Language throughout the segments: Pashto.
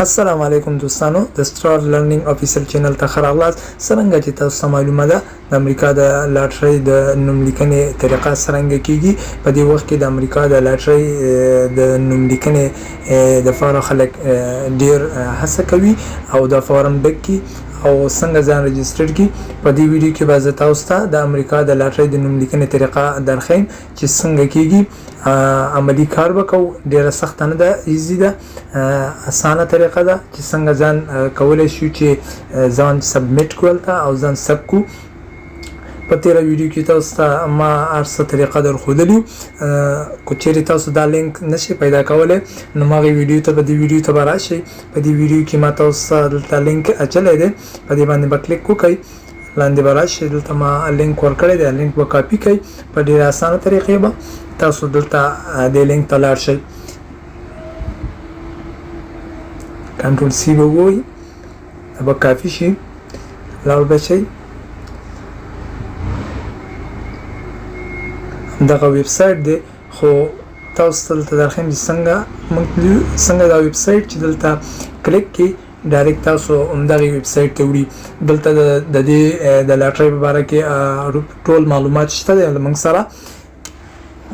السلام علیکم دوستانو، د سټار لرنینګ افیشل چینل ته ښه راغلاست. څرنګه چې تاسو ته معلومه ده، د امریکا د لاټرۍ د نوم لیکنې طریقه څرنګه کیږي. په دې وخت کې د امریکا د لاټرۍ د نوم لیکنې دپاره خلک ډیر هڅه کوي او دا فارم ډک کړي او څنګه ځان رجسټر کړي. په دې ویډیو کې به زه تاسو ته د امریکا د لاټرۍ د نوم لیکنې طریقه درښیم چې څنګه کیږي. عملی کار به کوو، ډیره سخته نه ده، ایزي ده، اسانه طریقه ده چې څنګه ځان کولی شو چې ځان سبمیټ کړو هلته او ځان سب کړو. په تیره ویډیو کې تاسو ته ما هر څه طریقه در ښودلي. که چیرې تاسو دا لینک نشئ پیدا کولی نو ما هغې ویډیو ته، په دې ویډیو ته به راشئ. په دې ویډیو کې ما تاسو ته دلته لینک اچلی دی، په دې باندې به کلیک وکړئ، لاندې به راشئ، دلته ما لینک ورکړی دی، لینک به کاپي کړئ. په ډیره اسانه طریقې به تاسو دلته دې لینک ته لاړ شئ. کنټرول سی به ووایي، دا به کافي شي، لاړ به شئ. دغه ویب سایټ دی، خو تاسو ته دلته درښیم چې څنګه موږ څنګه دا ویب سایټ چې دلته کلیک کړئ، ډایرکټ تاسو همدغې ویب سایټ ته وړي. دلته د دې د لاټرۍ په باره کې ټول معلومات شته دی له موږ سره.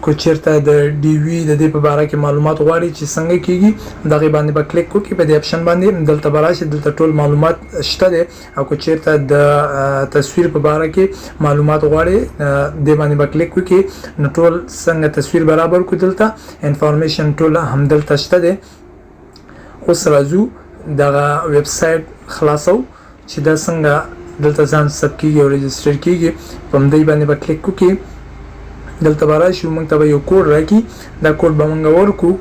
که چیرته د ډي وي د دې په باره کې معلومات غواړي چې څنګه کیږي، دغې باندې به کلیک وکړي، په دې اپشن باندې دلته به راشي، دلته ټول معلومات شته دی. او که چیرته د تصویر په باره کې معلومات غواړي، دې باندې به کلیک وکړي، نو ټول څنګه تصویر برابر کړو، دلته انفارمیشن ټول همدلته شته دی. اوس راځو دغه ویب سایټ خلاصو چې دا څنګه دلته ځان ثبت کیږي او رجسټر کیږي. په همدې باندې به کلیک وکړي، دلته به راشي، موږ ته به یو کوډ راکړي، دا کوډ به موږ ورکو.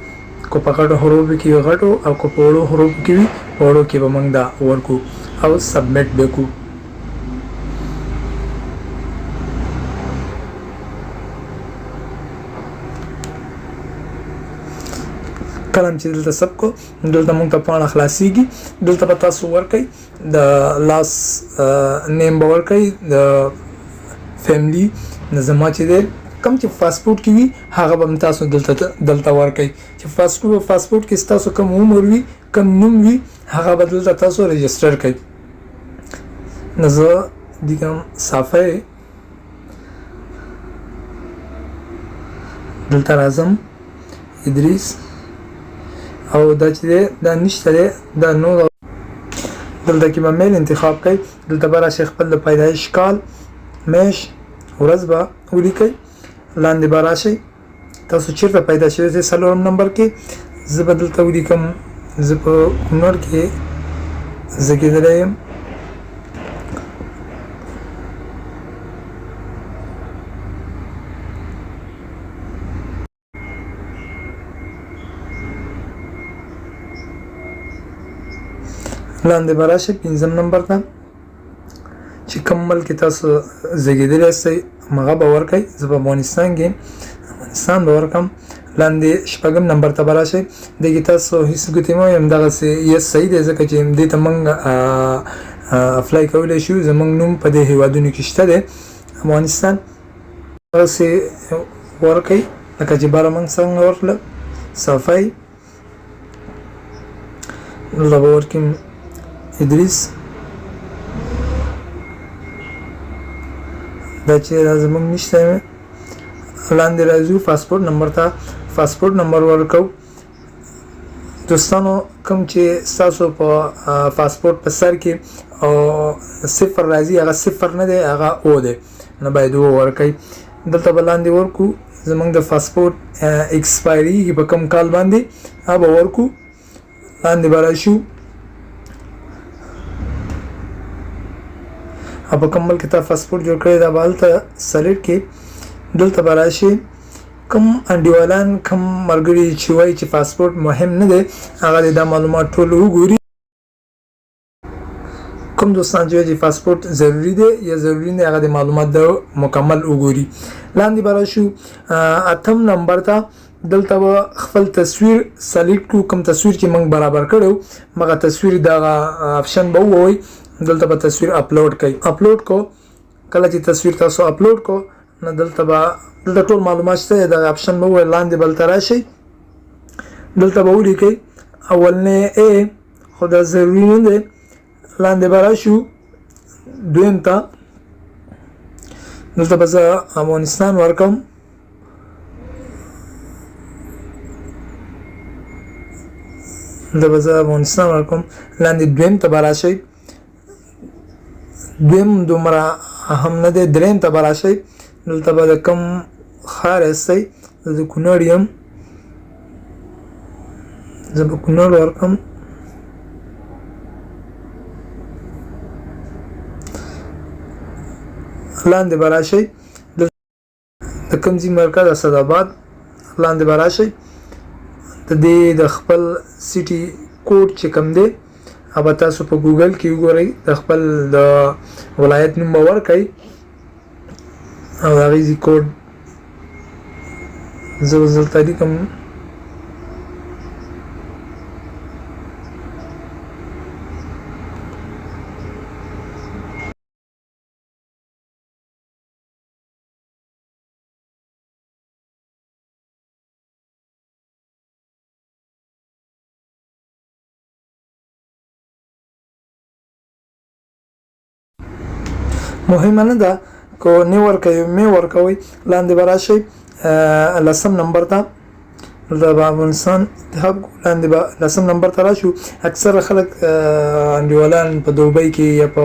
که په غټو حروفو کې وي غټو، او که په وړو حروفو کې وي په وړو کې به موږ دا ورکو او سبمیټ به کو. کله چې دلته سب کو، دلته موږ ته پاڼه خلاصیږي. دلته به تاسو ورکئ، د لاس نیم به ورکئ، د فیملی زما چې دی کوم چې پاسپورت کې وي هغه به تاسو دلته ورکئ، چې پاسپورت کې ستاسو کوم عمر وي، کوم نوم وي، هغه به دلته تاسو رجسټر کړئ. نو زه دې صفحه دلته راځم، ادریس، او دا چې دی دا نشته دی دا. نو دلته کې به میل انتخاب کړئ، دلته به راشئ، خپل د پیدایش کال، میاشت، ورځ به ولیکئ. لاندې به راشئ، تاسو چیرته پیدا شوی یاست؟ څلورم نمبر کې زه به دلته ولیکم، زه په کونړ کې زیږېدلی یم. لاندې به راشئ پنځم نمبر ته، چې کوم ملک کې تاسو زیږېدلی یاستئ همغه به ورکړئ. زه په افغانستان کې، افغانستان به ورکړم. لاندې شپږم نمبر ته به راشئ، دې کې تاسو هیڅ ګوتې مه وئ، همدغسې یس صحیح دی، ځکه چې دې ته موږ اپلای کولی شو، زموږ نوم په دې هیوادونو کې شته دی. افغانستان دغسې ورکړئ لکه چې باره موږ څنګه ورکړه. صفای دلته به ورکړم ادریس. دا چې دا زموږ نشته. لاندې راځو پاسپورت نمبر ته، پاسپورت نمبر ورکو. دوستانو، کوم چې ستاسو په پاسپورت په سر کې او صفر راځي، هغه صفر نه دی، هغه او دی، نو باید و ورکړئ. دلته به لاندې ورکو، زمونږ د پاسپورت ایکسپایري په کوم کال باندې، هغه به ورکو. لاندې به راشو او په کوم ملک کې تا پاسپورت جوړ کړی دا به هلته سلیکټ کړې. دلته به راشي، کوم انډیوالان، کوم ملګري چې وایي چې پاسپورت مهم نه دی، هغه دې دا معلومات ټول وګوري. کوم دوستان چې وایي چې پاسپورت ضروري دی یا ضروري نه، هغه د معلومات د مکمل وګوري. لاندې به راشو اتم نمبر ته، دلته به خپل تصویر سلیکټ کړو، کوم تصویر چې موږ برابر کړو مغه تصویر، دغه اپشن به ووایي، دلته به تصویر اپلوډ کړئ. اپلوډ کو، کله چې تصویر تاسو اپلوډ کو، نو دلته به دلته ټول معلومات شته، دغه اپشن به ووایي. لاندې بل ته راشئ، دلته به ولیکئ اولنې ای خو دا ضروري نه دی. لاندې به راشو دویم ته، دلته به زه افغانستان ورکم. دلته به زه افغانستان ورکم. لاندې دویم ته به راشئ، دویم دومره اهم نه دی. دریم ته به راشئ، دلته به د کوم ښار یاستئ؟ زه د کونړ یم، زه به کونړ ورکم. لاندې به راشئ، د کوم ځای مرکز؟ اسداباد. لاندې به راشئ، د دې د خپل سیټي کوډ چې کوم دی هغه به تاسو په ګوګل کې وګورئ، د خپل د ولایت نوم به ورکړئ او د هغې ځای کوډ زه اوس دلته لیکم. مهمه نه ده که نه ورکوي مې ورکوي. لاندې به راشئ لسم نمبر ته، دلته به افغانستان انتخاب کو. لاندې به لسم نمبر ته راشو. اکثره خلک انډیوالان په دوبۍ کې یا په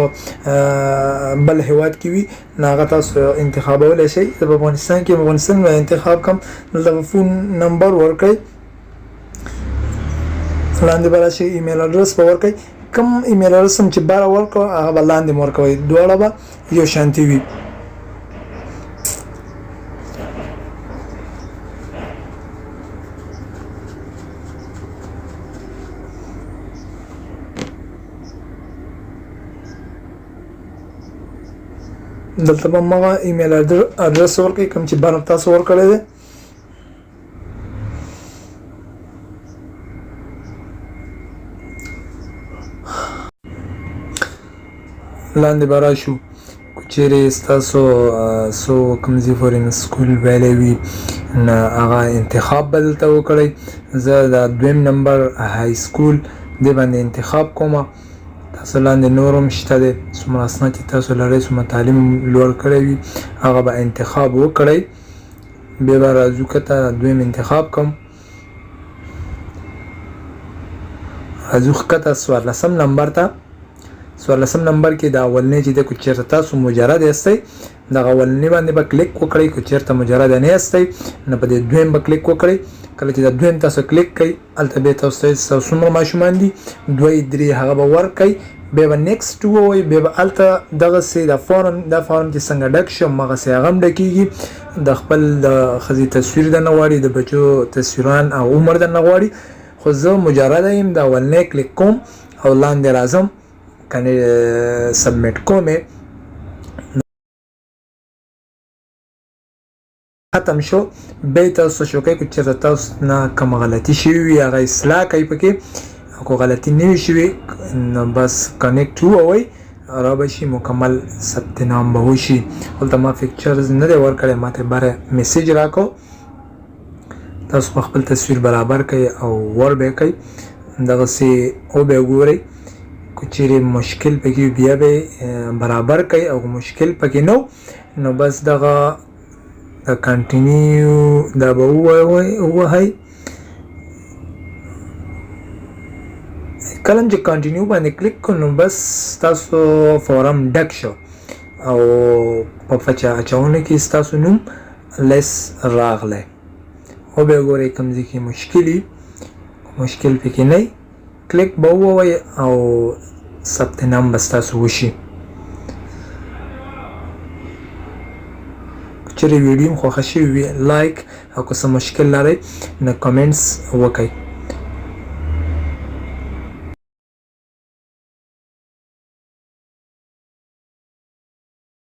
بل هیواد کې وي، نو هغه تاسو انتخابولی شئ. زه په افغانستان کې افغانستان به انتخاب کړم. دلته به فون نمبر ورکړئ، لاندې به راشئ ایمیل ادرس به ورکړئ. کوم ایمیل ادرس هم چې بره ورکړو هغه به لاندې هم ورکوئ، دواړه به یو شانتي وي. دلته به مغه ایمیل ادرس ورکړئ کوم چې بره تاسو ورکړی دی. لاندې به راشو، که چیرې ستاسو څو کوم ځای پورې سکول ویلی وي نو هغه انتخاب به دلته وکړئ. زه د دویم نمبر های سکول دې باندې انتخاب کوم. تاسو لاندې نور هم شته دی، څومره اسناد چې تاسو لرئ، څومره تعلیم لوړ کړی وي هغه به انتخاب وکړئ. بیا به راځو کته، دویم انتخاب کوم. راځو ښکته څوارلسم نمبر ته. څوارلسم نمبر کې دا اولنی چې دی، که چېرته تاسو مجرد یاستئ دغه اولنی باندې به کلیک وکړئ، که چېرته مجرد نه یاستئ نو په دې دویم به کلیک وکړئ. کله چې دا دویم تاسو کلیک کړئ، هلته بیا تاسو ته ستاسو څومره ماشومان دي، دوه درې، هغه به ورکړئ. بیا به نیکسټ ووایئ. بیا به هلته دغسې دا فارم، دا فارم چې څنګه ډک شو هماغسې هغه هم ډکېږي. د خپل د ښځې تصویر درنه غواړي، د بچو تصویران او عمر درنه غواړي، خو زه مجرده یم. دا اولنی کلیک کوم او لاندې راځم، کنه سبمیټ کوم یې. ختم شو. بیا تاسو شو کوي، که چېرته تاسو نه کومه غلطي شوي وي هغه اصلاح کوي پکې، او که غلطي نه وي شوي نو بس کنیکټ ووایئ، را به شي، مکمل ثبت نام به وشي. دلته ما پکچرز نه دی ورکړی، ما ته بره میسج راکو. تاسو په خپل تصویر برابر کړئ او ور به کړئ، دغسې او به ګورئ. که چیرې مشکل پکې بیا به برابر کړئ، او مشکل پکې نو نو بس دغه د کنټینیو دا به ووهئ. کله چې کنټینیو باندې کلیک کړو نو بس ستاسو فورم ډک شو او په پچه اچونه کې ستاسو نوم لیس راغلی. او به ګورئ کوم ځای کې مشکلي، مشکل پکې نه، کلیک به ووایئ او ثبت نام به ستاسو وشي. که چېرې ویډیو مو خوښه شوې وي لایک، او که څه مشکل لرئ نو کمنټس وکړئ.